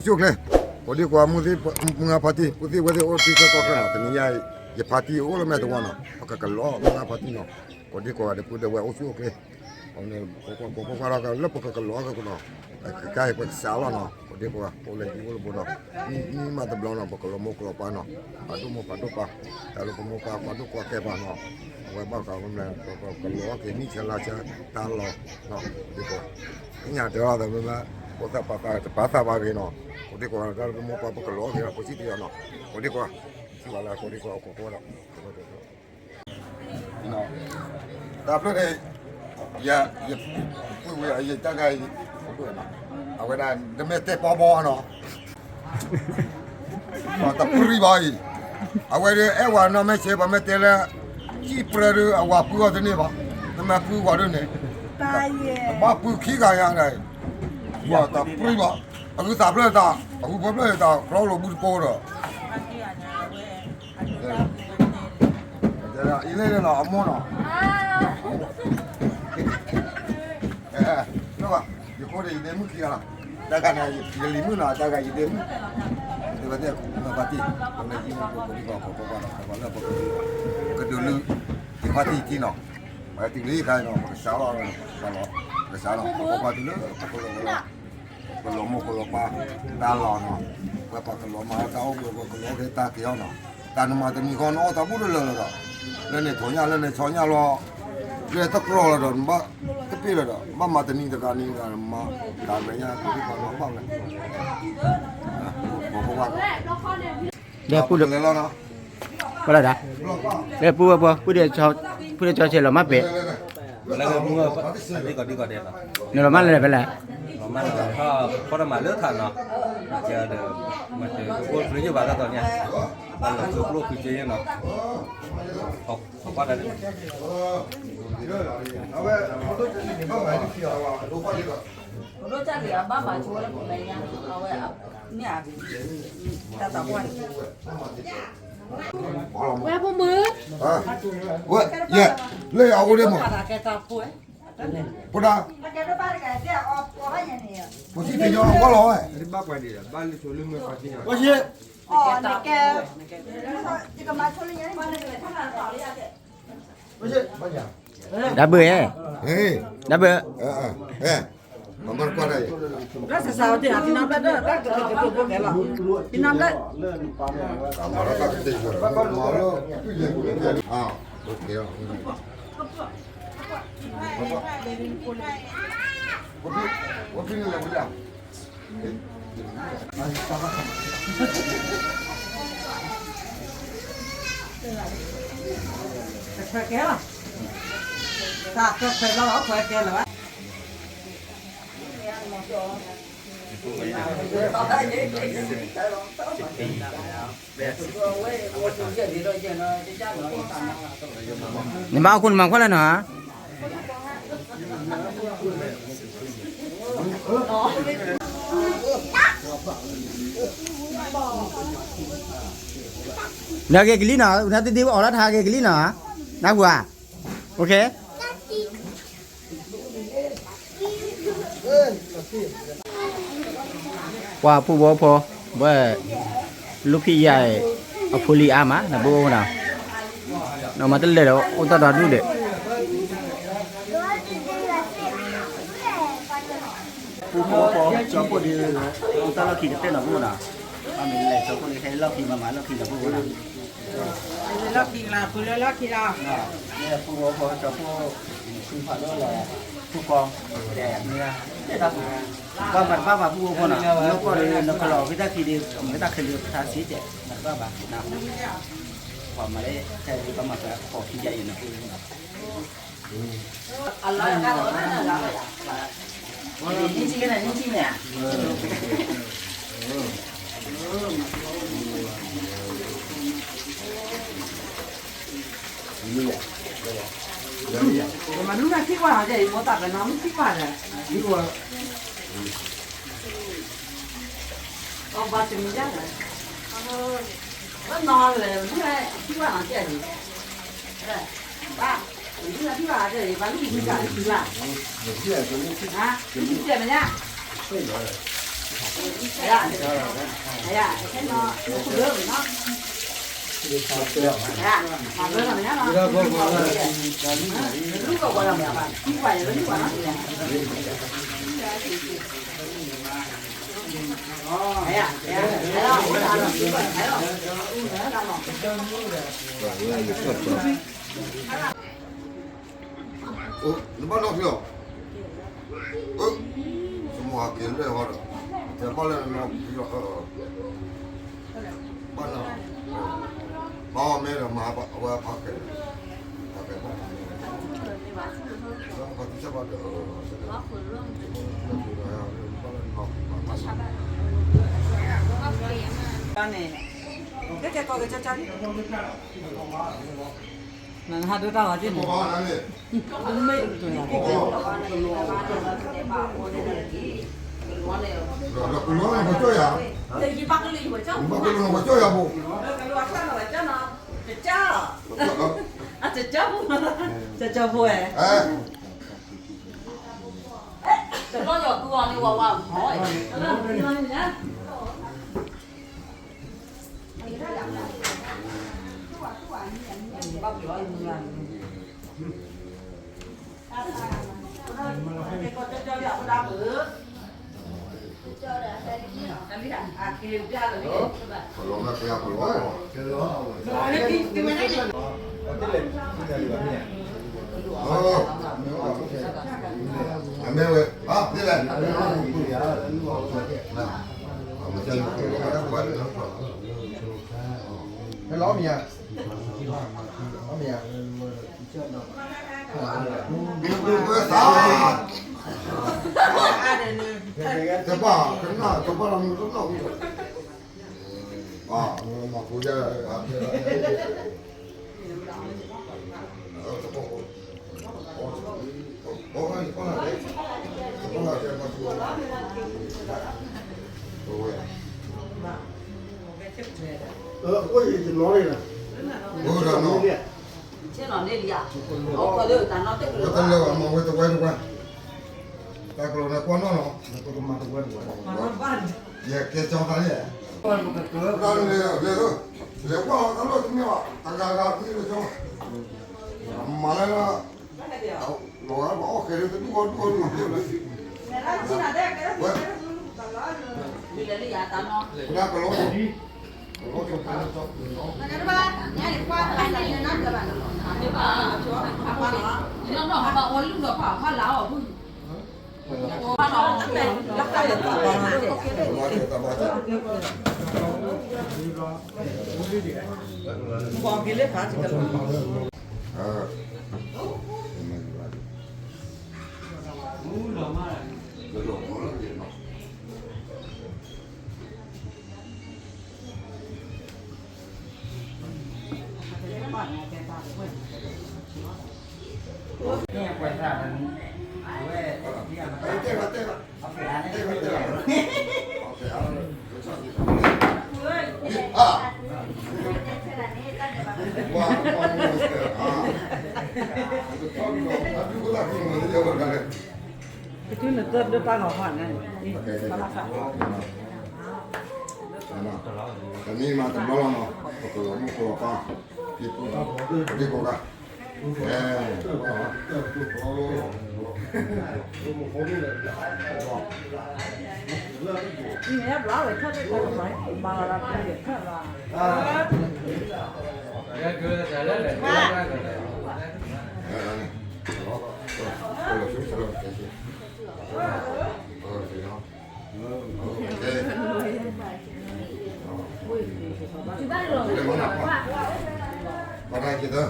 အိၣ်ဆူၣ်အိၣ်ချ့, ကိးဒံကိးဂၤ မုၢ်သ့ၣ်မုၢ်ဂၤဖါတံၢ် ပုၢ်သ့ၣ်ဝဲၢ်သ့ၣ်အိၣ်တ့ၢ်ကီၢ်ချၢနီၤ, တနံၤညါအံၤ ယဖါတံၢ်အိၣ်လၢမဲာ်သဝီနီၤ, ပကကလီၤမုၢ်ဂၤဖါတံၢ်နီၤ, ကိးဒံကိးဂၤဒီးပုၢ်ဒီးဝဲၢ်အိၣ်ဆူၣ်အိၣ်ချ့, အဝဲန့ၣ် ပကွၢ်ကွၢ်ကွၢ်ကွၢ်ဒီးလၢပကကလီၤကကနီၤ, ကကါအံၤပကစးလီၤနီၤ, ကိးဒံကိးဂၤ အိၣ်လၢဟံၣ်အိၣ်လၢဘူးနီၤ, မံမံမးတဘျီနီၤ ပကလီၤမိၢ်ကလီၤပၢ်နီၤ, ပာ်ဒိၣ်မိၢ်ပာ်ဒိၣ်ပၢ်, တၢ်လၢပမိၢ်ပၢ်ပာ်ဒိၣ်ကွၢ်ကဲပှၤနီၤ, အဝဲဘၣ်ဃးဝဲမ့ၢ် ပကလီၤက့ၤနံၣ်ဆၢလါဆၢတၢ်လီၢ်နီၤ, ကိးဒံကိးဂၤ သ့ၣ်ညါတဲလီၤသးမ့ၢ်မ့ၢ် ဖိသၣ်ပၢ်သၣ်တပာ်သးဘၣ်ဂ့ၤနီၤ, ကိးဒံကိးဂၤ တၢ်လၢပမိၢ်ပၢ်ပကလီၤက့ၤနီၤ ပစံးတယီၤနီၤ, ကိးဒံကိးဂၤ စံးဘၣ်လၢကိးဒံကိးဂၤ အခိၣ်ဃိဒီး တၢ်ဖျၢၣ်န့ၣ် ယ ယပုၢ်ဝဲၢ်အံၤ တၢ်ဂၤအံၤ အဝဲဒၣ် တမ့ၢ်တဲပီဘီနီၤ တပြံဘၣ်အံၤ, အဝဲဒၣ်အဲၣ်ဝဲနီၢ်မ့ၢ်ဆဲး ပမ့ၢ်တဲလၢ စံၣ်ပြၢဒုး အဝၤပုၢ်အီၤတန့ၢ်ဘၣ်, နမ့ၢ်ပုၢ်ဝဲဒၣ်န့ၣ် ဘၣ်ပုၢ်ခံဂၤယၤန့ၣ်, တပြံဘၣ်, အဂုၤသးဖျၢၣ်တၢ် အဂုၤဖျၢၣ်တၢ် ကျီလိာ်ဘုတပိဒီး အံၤလၢနီၤ အမိၢ်နီၤ, ယဃိဒီးယဒဲမုၣ်ခံဂၤလီၤ, တၢ်ဂၤန့ၣ် ယလံၤမုၣ်နီၤ တၢ်ဂၤယဒဲမုၣ်, တဲဝဲသ့ၣ်မၤပာ်တံၢ် ပကဒုးလု ယဖါတံၢ်တံၢ်နီၤ, ပတုၤလၢခါနီၤ ပကစးလီၤ, ပကစးလီၤ ပကကွၢ်တုၤလၢ ပကလီၤမိၢ်ကလီၤပၢ် တၢ်လီၢ်နီၤ, ပှၤပှၤကလီၤမၤတၢ်အိၣ်ဘှံး ပှၤကလီၤက့ၤတၢ်က့ၤအီၤနီၤ, တၢ်နမၤတမံၤဃီ နအီၣ်တၢ်ဘူၣ်တလၢာ်လီၤဒီး, လၢန့ၣ်ထိးညၣ် လၢန့ၣ်ဆီညၣ်လီၤ, လၢတကြၢးလီၤဒီး နဘၣ်တပ့ၢ်လီၤဒီး ဘၣ်မၤတနံၤတဂၤနံၤတဂၤ မၤတၢ်မဲာ်ညါ ပကပှၤလီၤဘၣ်ဝဲ, ပကဝါ ဒီးပုၢ်ဒီး ဝဲလီၤဒၣ်, လၢပုၢ်ဝဲၢ်ဖိ ပုၢ်ဒီး ပုၢ်ဒီးကၠီဆဲးလီၤမၢ်ပဲာ်, လၢမူ ဒ်ကီးဒ်ကီးဒဲးလီၤ, နလီၤမၢ်လၢဖဲလဲၣ်, လီၤမၢ်လီၤ ဖီတမၤလၢထးနီၤ, ဒီး မၤတၢ်ကပိၢ်ဖျိယိာ်ဘၣ်တၢ်တီၤညါ, လီၤကျိဖျိဖျိက့ၤနီၤ, ခီကွၢ်တၢ်န့ၣ် ဝဲဖိမုၣ်, ဝဲ, ယဲ, လၢအအိၣ်ဒၣ်မး, ဖိဒါ, ပစံးတယီၤအဝဲလီၤဝဲ, ဘၣ်ကွၢ်ဒံး, ဘၣ်လၢဆိလၢမုၢ်ပှၤစံး, ဝဲ, ဒါဘုးဧဲ, ဒါဘုး, လၢစစးဝဲတ့ၢ် ဖံနီဘျဲၣ်ဒၢၣ် တၢ်ကတ့ၢ်ကတ့ၢ်ဖိခဲလီၤ, ဖံနီဘျဲၣ်, ကဲလီၤ, တၢ်ကဲခွဲးလီၤခွဲးကဲလီၤ, နဘၣ်အခိၣ်နမၤခွါလၢနီၤဧါ, နဂ့ၤကလံနီၤ, နတဒ့အီၣ်လၢထါဂ့ၤကလံနီၤ, နၢ်ဟူဧါ, အိၣ်ခ့ ပှၤဖုဝီဖိ, ဘၣ်, လီၢ်ခံယၤအံၤ, အဖိလံၤအါမး နဘၣ်အိၣ်နီၤ, နမၤတလဲၤဒီးအိၣ်တၢ်ဒီဒူၣ်ဒီး, ဖုဝီဖိ ကၠီဖိဒ်, တၢ်လီၢ်ခံကတဲနီၤဘၣ်နီၤ, အမ့ၢ်လဲၤကၠီဖိန့ၣ် ဟဲလီၢ်ခံမၤမၤလီၢ်ခံဒီးဘၣ်နီၤ လီၢ်ခံကလါ, ဖုလၢလီၢ်ခံလီၤ, ဖုဝီဖိ ကၠီဖိ, ဖုဖးဒိၣ်လီၤ, ဖုကီ, တဲမ့ၢ်, တၢ်ပှၤ, ပှၤမၤတဘၣ်ဘၣ်ဖုဝီဖိနီၤ, နကီၢ်ဒီး နကလီၤဝဲတၢ်ခံဒီး မ့ၢ်တၢ်ခဲလၢာ်တၢ်စ့ၢ်ကီး မၤတဘၣ်ဘၣ်, ပှၤမၤလၢ ခဲအံၤပှၤမၤပှဲၤအခီၣ်ခံယါအံၤနီၤ, အလီၤ, မနုၤလဲၣ်, မ့ၢ်ထံၣ်ကွၢ်နီၤကဲအံၤ မိၢ်သးကနီၤ မ့ၢ်ထံၣ်ကွၢ်ဒီး, အဘၣ်တမံၤဒၣ်, ဝဲနီၤလဲၣ် မ့ၢ်ထံၣ်ကွၢ်နီၤကဲအံၤ, ဘၣ်, မ့ၢ်ထံၣ်ကွၢ်နီၤကဲအံၤ ဘၣ်လၢမ့ၢ်ထံၣ်ကွၢ်လၢထံလၢ်, မ့ၢ်ထံၣ်ကွၢ်မ့ၢ်ညါ, နဘၣ်နီၣ်ဖံးအီၤ, သမူဟးက့ၤလၢဟီဒီး, တဲဘၣ်လၢနနီၣ်ဖံးအီၤ, ဘၣ်နီၣ်, ဘၣ်အီၤမ့ၢ်ဒီးမၤအဝဲဖးကဲ, ဖးကဲဘၣ်, ဖးကဲဘၣ်ဒီး, ဘၣ်လၢနီၣ်ဖံးအီၤ, န့ၣ်, ကဲကဲကီကဲကဲ, နဟးဒိတၢ်ဂီၤက့န့ၣ်, မ့ၢ်, ကလီန့ၣ်ပကၠီယၤ, ပကလီန့ၣ်ပကၠီယၤဘိ, အကၠီ, အကၠီဖိ, ကၠီဖိဝဲ, တဘျီယီၤသူအီၤန့ၣ်ဝဲဝဲ, ဟဲလီၤမ့ၢ်ဧါ, လီၤမ့ၢ်ဧါ, တဘၣ်, တဘၣ်လီၤမ့ၢ်တနီၣ်, မၤဖိယါ, တၢ်ကလီၤန့ၣ်ကွၢ်နီၣ်လီၤ, ယကဲကၠီသးန့ၣ်, လဲၤကွၢ်လီၤတၢ်လီၢ်တမ့ၢ်ဘၣ်, တဂၤဂၤတမ့ၢ်လၢကၠီ, မၤလၢလၢ လီၤဂာ်ပှၤအီၣ်ဃဲၤလၢတဒူၣ်အီၣ်ဒူၣ်အီၣ်ဒူၣ်အီၣ်လၢ, ဝဲ, ဝဲဒၣ်ကလီ, ကလီ, ကသုနသၢဒၢတၢ်ဂီၤဖးန့ၣ်, တမ့ၢ်မၤတဘျီလီၤနီၤ, ပကလီၤမုၢ်ကလီၤပၢ်, ဒ်ကိးဂၤ, အဲ အဒ့ဆၣ်, တနံ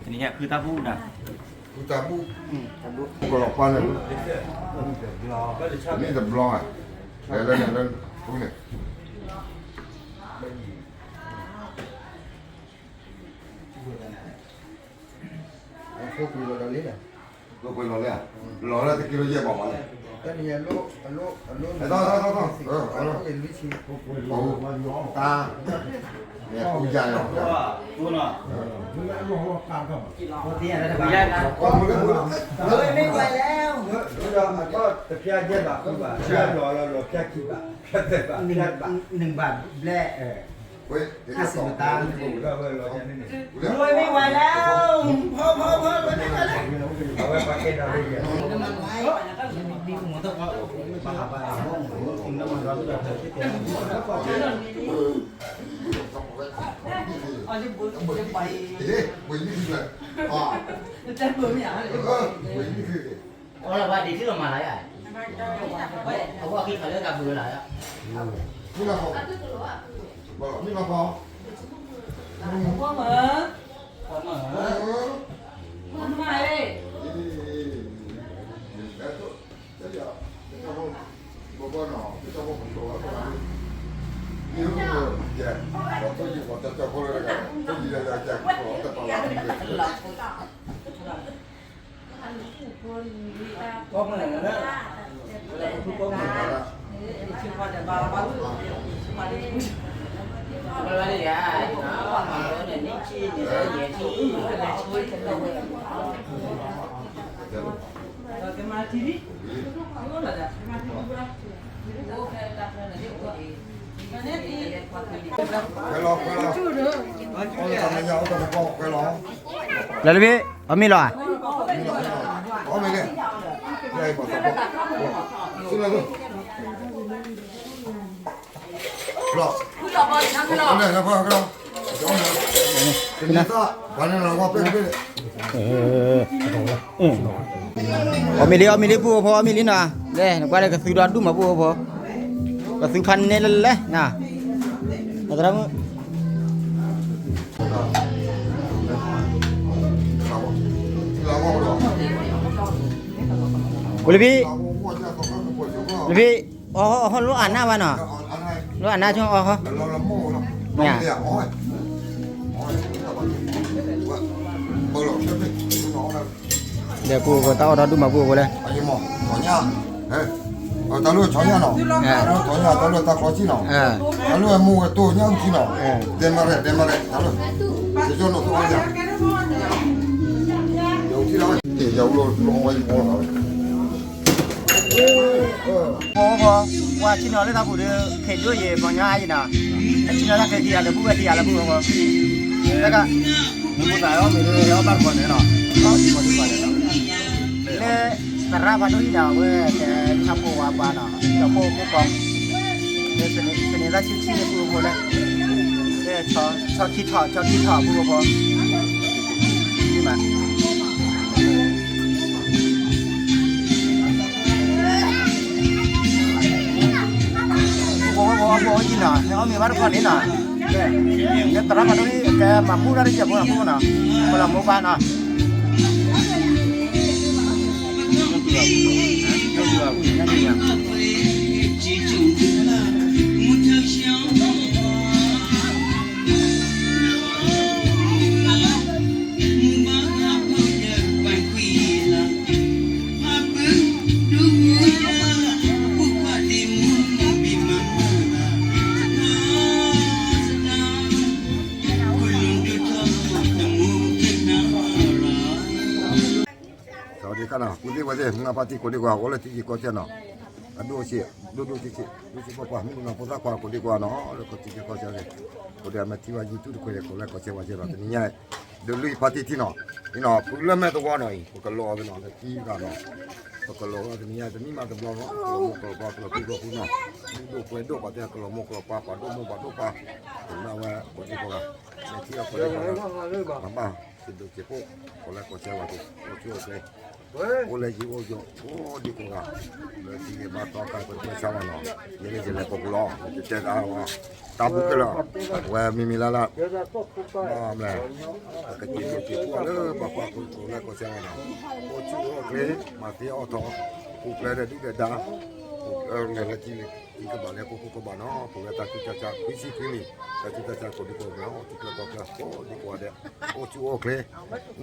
ၤညါ ဖုတၢ်ဘူၣ်နၤ, ဖုတၢ်ဘူၣ်, ကလီၤပှၢ်န့ၣ်, မ့ၢ်တဘျီ, လဲၤလၢန့ၣ်လၢဖုန့ၣ် ဝဲဒၣ် လီၤလံဧါ, လီၤလၢတကံလိယဲၢ်ဘၣ်မးန့ၣ်, တၢ်န့ၣ်အလိၣ် အလိၣ် အလိၣ် အလိၣ် တၢ် မ့ၢ်ဝဲလဲၣ်, လီၤလီၤလီၤဖျါခံဘၣ်, ဖျါသၢဘၣ်, ဖျါတဘၣ်, နဘၣ်ဘျဲၣ်, နွံမ့ၢ်ဝဲလဲၣ်, ဖီဖီဖီ အဝဲပှၤကဲဒီးလၢယဲၢ် အီၣ်လၢဘၣ်ဒံးထံလီၤမၤလၢ်ယါ, အဝဲအခံခးလၢတၢ်ဘုးလၢ်ယါ, မ့ၢ်လီၤဖီ, မ့ၢ်လီၤဖီ, ပှၤမၢ, ပှၤမၢ, ပှၤမၢ, လၢလၢဘ့ၣ် အမ့ၢ်လီၤဧါ, အီၣ်မ့ၢ်လံ အီၣ်မ့ၢ်လံ ပုၢ်ဖိ အီၣ်မ့ၢ်လံနီၤ, လဲၤနကွၢ်လၢကသုဒီဒူၣ်မး ပုၢ်ဖိ, ကသုဖးနဲလဲၣ်လဲၣ်နီၤ, အသရၣ်မုၣ် ဝံၤလံဘ့ၣ်, လံဘ့ၣ်, အီၣ်ဟီၣ် အီၣ်ဟီၣ် လိၣ်အနၢ်ဘၣ်နီၤ, လိၣ်အနၢ်ဆိအီၣ်ဟီၣ်, မ့ၢ်ဧါ, ဒီးပုၢ်ဖိ တၢ်အီၣ်ဒီဒူၣ်မး ပုၢ်ဖိလဲၣ်, တၢ်လၢဆီညၣ်နီၤ, တၢ်လၢဆီညၣ် တၢ်လၢတၢ်ချီဆံနီၤ, တၢ်လၢအမိၢ်ဝဲတိၢ်ညၣ်အုၣ်ထံနီၤ, ဒဲမရဲၣ် ဒဲမရဲၣ် တၢ်လၢ, ယကၠီနီၤ သဝဲယၤ, ယကၠီလီၤဝဲယံၤမီၢ်နီၤ, ဖိဖိ, ပှၤဆ့ၣ်နီၤလၢတၢ်ပူၤဒီး ခဲဒိၣ်ယဲၢ်ပှၤညီအါယံၤနီၤ, အဆ့ၣ်နီၤတၢ်ခဲကံယၤလၢပုၢ်ဝဲၢ်ခံဂၤလၢပုၢ်ဖိ, တၢ်က, မ့ၢ်မိၢ်သးအီၣ်မ့ၢ်လၢအီၣ်ဘၣ်တပီၤန့ၣ်နီၤ, အီၣ်ဘၣ်တပီၤန့ၣ်နီၤ, လၢ သရၣ်ဖးဒိၣ်ဟံၣ်ဒီး အဝဲကဲ ဆၣ်ဖိဝါပှၤနီၤ, ဒီးဖိဖိကီၢ်, ပန့ၢ်တၢ်ဆံးဆံးန့ၣ် ပုၢ်ဖိလဲၣ်, လၢ ဆီခံထီၣ် ဆီခံထီၣ် ပုၢ်ဖိဖိ, မ့ၢ်ဘၣ် ဖိဖိဖိ အီၣ်ဖိအီၣ်ယံၤနီၤ, အီၣ်မ့ၤဘၣ်တခီန့ၣ်နီၤ, လၢသရၣ်ဖးဒိၣ်ဟံၣ် ကဲမၤဘူၣ်တၢ်တစဲးဖိနီၤ ဖိဖိနီၤ, ကလီၤမိၢ်ပၢ်နီၤ စဝၤဒံခါနီၤ ပုၢ်သ့ၣ်ဝဲၢ်သ့ၣ် မုၢ်ဂၢ်ဖါတံၢ်ကိးဒံကွၢ် အိၣ်လၢထံကံကီၢ်ဆၢနီၤ, အဒိၣ်ဆံး ဒိၣ်ဒိၣ်ဆံးဆံး ဒိၣ်ဆံးပှၢ်ပှၢ် မုၣ်ကနီၤဖိသၣ်ခွါကိးဒံကွၢ်နီၤ လၢကီၢ်ထံကီၢ်ဆၢက့ၤ, ကိးဒံမ့ၢ်ထံဝဲ YouTube တခွဲး ကိးလဲၣ်ကိးဆဲးဝဲက့ၤနီၤ တနံၤညါ ဒုးလွံၢ်ဖါတံၢ်ထံနီၤ, အံၤနီၤ ဖုလၢမဲာ်သဝီနီၤအံၤ ပကလီၤအီၤက့ၤနီၤ လၢထံဂၤနီၤ, ပကလီၤအီၤတနံၤညါ တမံၤမးတဘျီနီၤ ကလီၤမိၢ်ကလီၤပှၢ် ကလီၤဖံကလီၤဖုနီၤ, ဒိၣ်ပှဲၤဒိၣ်ပှၤတဲ ကလီၤမိၢ်ကလီၤပှၢ် ပှၤဒိၣ်မိၢ်ပှၤဒိၣ်ပၢ်, ကနၣ်ဝဲကိးဒံကိးဂၤ, မဲာ်ထံအီၤကိးဒံကိးဂၤ, ဘၣ်ဘၣ် စံးဘျုးစံးဖှိၣ် ကိးလဲၣ်ကိးဆဲးဝဲက့ၤ အိၣ်ဆူၣ်အိၣ်ချ့ အိၣ်လၢယံၤအိၣ်ယိာ် ကိးဒံကိးဂၤ, လၢထံဂ့ၤဘါသီခါ ပတၢ်ဆါမးနီၤ, ယဲန့ၣ်ယလဲၤကိးပူၤလီၤ ယတဲတၢ်အီၤ, တၢ်ဘူၣ်က့ၤလီၤ, အဝဲမံၤမံၤလၢ်လၢ်, ဘၣ်မလဲၣ်, ပကစံးဘျုးစံးဖှိၣ်လၢပှၤကွၢ်ကိးလဲၣ်ကိးဆဲးဝဲနီၤ, အိၣ်ဆူၣ်အိၣ်ချ့ မၤသ့အီၣ်ထီၣ်, ပူၤဖျဲးဒီးဒုၣ်ဒီးဒါ, လဲၤလၢထံကဘၣ်လၢဟီၣ်ခိၣ်ကဘၣ်နီၤ ပဝဲတၢ်ကူၣ်တၢ်ဆးခွံဆံခွံနံၣ် တၢ်ကူၣ်တၢ်ဆးကိးဒံကိးဂၤ အိၣ်ထူၣ်ဖျဲးတီၤဖျဲး ကိးဒံကိးဂၤဒဲး အိၣ်ဆူၣ်အိၣ်ချ့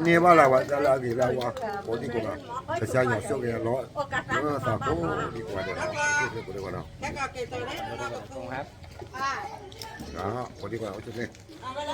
န့ၢ်ဘၣ်လၢ်ဝဲဒၣ်လၢအဂ့ၤလၢအဝါ ကိးဒံကိးဂၤ ကစၢ်ယွၤဆိၣ်ဂ့ၤအလီၢ် လၢသးကိးဒံကိးဂၤဒဲး အိၣ်ဆူၣ်အိၣ်ချ့ကိးဒံကိးဂၤနီၤ ကိးဒံကိးဂၤ အိၣ်ဆူၣ်အိၣ်ချ့